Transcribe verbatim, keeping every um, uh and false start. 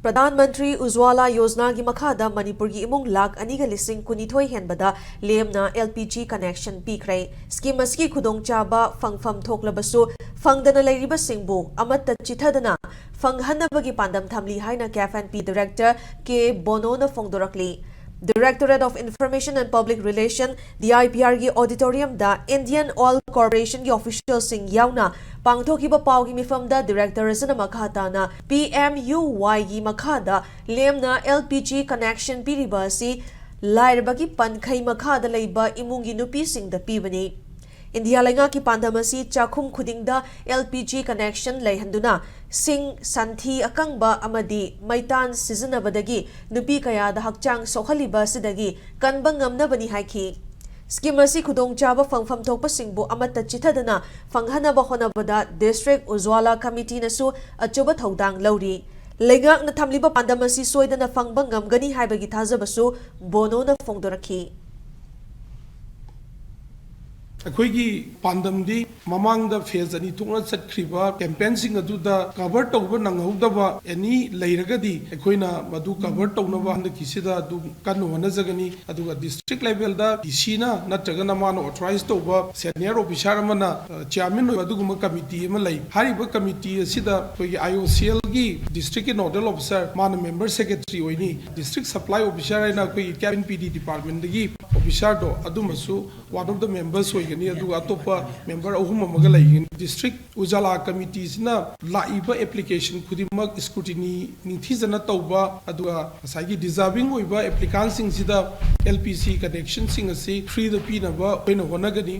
ꯄ꯭ꯔꯙꯥꯟ ꯃꯟꯇ꯭ꯔꯤ ꯎꯖ꯭ꯋꯥꯂꯥ ꯌꯣꯖꯅꯥꯒꯤ ꯃꯈꯥꯗ ꯃꯅꯤꯄꯨꯔꯒꯤ ꯏꯃꯨꯡ ꯂꯥꯈ ꯑꯅꯤꯒ ꯂꯤꯁꯤꯡ ꯀꯨꯟꯅꯤꯊꯣꯏ ꯍꯦꯟꯕꯗ ꯂꯦꯝꯅ L P G connection ꯄꯤꯈ꯭ꯔꯦ꯫ Scheme ꯑꯁꯤꯒꯤ ꯈꯨꯗꯣꯡꯆꯥꯕ ꯐꯪꯐꯝ ꯊꯣꯛꯂꯕꯁꯨ ꯐꯪꯗꯅ ꯂꯩꯔꯤꯕꯁꯤꯡꯕꯨ ꯑꯃꯠꯇ ꯆꯤꯊꯗꯅ ꯐꯪꯍꯟꯅꯕꯒꯤ ꯄꯥꯟꯗꯝ ꯊꯝꯂꯤ ꯍꯥꯏꯅ CAF and P Director K ꯕꯣꯅꯣꯅ ꯐꯣꯡꯗꯣꯔꯛꯂꯤ꯫ Directorate of Information and Public Relation, D I P R ꯒꯤ auditorium ꯗ Indian Oil Corporation ꯒꯤ official ꯁꯤꯡ ꯌꯥꯎꯅ ꯄꯥꯡꯊꯣꯛꯈꯤꯕ ꯄꯥꯎꯒꯤ ꯃꯤꯐꯝꯗ director ꯑꯁꯤꯅ ꯃꯈꯥ ꯇꯥꯅ P M U Y ꯒꯤ ꯃꯈꯥꯗ ꯂꯦꯝꯅ L P G connection ꯄꯤꯔꯤꯕ ꯑꯁꯤ ꯂꯥꯏꯔꯕꯒꯤ ꯄꯟꯈꯩ ꯃꯈꯥꯗ ꯂꯩꯕ ꯏꯃꯨꯡꯒꯤ ꯅꯨꯄꯤꯁꯤꯡꯗ ꯄꯤꯕꯅꯤ꯫ ꯏꯟꯗꯤꯌꯥ ꯂꯩꯉꯥꯛꯀꯤ ꯄꯥꯟꯗꯝ ꯑꯁꯤ ꯆꯥꯛꯈꯨꯝ ꯈꯨꯗꯤꯡꯗ L P G connection ꯂꯩꯍꯟꯗꯨꯅ ꯁꯤꯡ, ꯁꯟꯊꯤ ꯑꯀꯪꯕ ꯑꯃꯗꯤ ꯃꯩꯇꯥꯟ ꯁꯤꯖꯤꯟꯅꯕꯗꯒꯤ ꯅꯨꯄꯤ ꯀꯌꯥꯗ ꯍꯛꯆꯥꯡ ꯁꯣꯛꯍꯜꯂꯤꯕ ꯑꯁꯤꯗꯒꯤ ꯀꯟꯕ ꯉꯝꯅꯕꯅꯤ ꯍꯥꯏꯈꯤ꯫ Scheme ꯑꯁꯤ ꯈꯨꯗꯣꯡꯆꯥꯕ ꯐꯪꯐꯝ ꯊꯣꯛꯄꯁꯤꯡꯕꯨ ꯑꯃꯠꯇ ꯆꯤꯊꯗꯅ ꯐꯪꯍꯟꯅꯕ ꯍꯣꯠꯅꯕꯗ District Ujwala Committee ꯅꯁꯨ ꯑꯆꯧꯕ ꯊꯧꯗꯥꯡ ꯂꯧꯔꯤ꯫ ꯂꯩꯉꯥꯛꯅ ꯊꯝꯂꯤꯕ ꯄꯥꯟꯗꯝ ꯑꯁꯤ ꯁꯣꯏꯗꯅ ꯐꯪꯕ ꯉꯝꯒꯅꯤ ꯍꯥꯏꯕꯒꯤ ꯊꯥꯖꯕꯁꯨ ꯕꯣꯅꯣꯅ ꯐꯣꯡꯗꯣꯔꯛꯈꯤ꯫ ꯑꯩꯈꯣꯏꯒꯤ ꯄꯥꯟꯗꯝꯗꯤ ꯃꯃꯥꯡꯗ phase ꯑꯅꯤ ꯊꯣꯛꯅ ꯆꯠꯈ꯭ꯔꯤꯕ campaign ꯁꯤꯡ ꯑꯗꯨꯗ cover ꯇꯧꯕ ꯅꯪꯍꯧꯗꯕ any ꯂꯩꯔꯒꯗꯤ ꯑꯩꯈꯣꯏꯅ ꯃꯗꯨ cover ꯇꯧꯅꯕ ꯍꯟꯗꯛꯀꯤꯁꯤꯗ ꯑꯗꯨꯝ ꯀꯟꯅ ꯍꯣꯠꯅꯖꯒꯅꯤ꯫ ꯑꯗꯨꯒ district level ꯗ D C ꯅ ꯅꯠꯇ꯭ꯔꯒꯅ ꯃꯥꯅ authorize ꯇꯧꯕ senior officer ꯑꯃꯅ, ꯑ, chairman ꯑꯣꯏꯕ ꯑꯗꯨꯒꯨꯝꯕ committee ꯑꯃ ꯂꯩ꯫ ꯍꯥꯏꯔꯤꯕ committee ꯑꯁꯤꯗ ꯑꯩꯈꯣꯏꯒꯤ I O C L ꯒꯤ district ꯀꯤ nodal officer ꯃꯥꯅ member secretary ꯑꯣꯏꯅꯤ꯫ District supply officer ꯍꯥꯏꯅ ꯑꯩꯈꯣꯏꯒꯤ CAF and P D department ꯗꯒꯤ officer ꯗꯣ ꯑꯗꯨꯃꯁꯨ one of the members ꯑꯣꯏꯒꯅꯤ, ꯑꯗꯨꯒ ꯑꯇꯣꯞꯄ member ꯑꯍꯨꯝ ꯑꯃꯒ ꯂꯩꯒꯅꯤ꯫ District Ujwala Committee ꯁꯤꯅ ꯂꯥꯛꯏꯕ application ꯈꯨꯗꯤꯡꯃꯛ scrutiny ꯅꯤꯡꯊꯤꯖꯅ ꯇꯧꯕ, ꯑꯗꯨꯒ ꯉꯁꯥꯏꯒꯤ deserving ꯑꯣꯏꯕ applicant ꯁꯤꯡꯁꯤꯗ L P G connection ꯁꯤꯡ ꯑꯁꯤ free ꯗ ꯄꯤꯅꯕ ꯑꯩꯈꯣꯏꯅ ꯍꯣꯠꯅꯒꯅꯤ꯫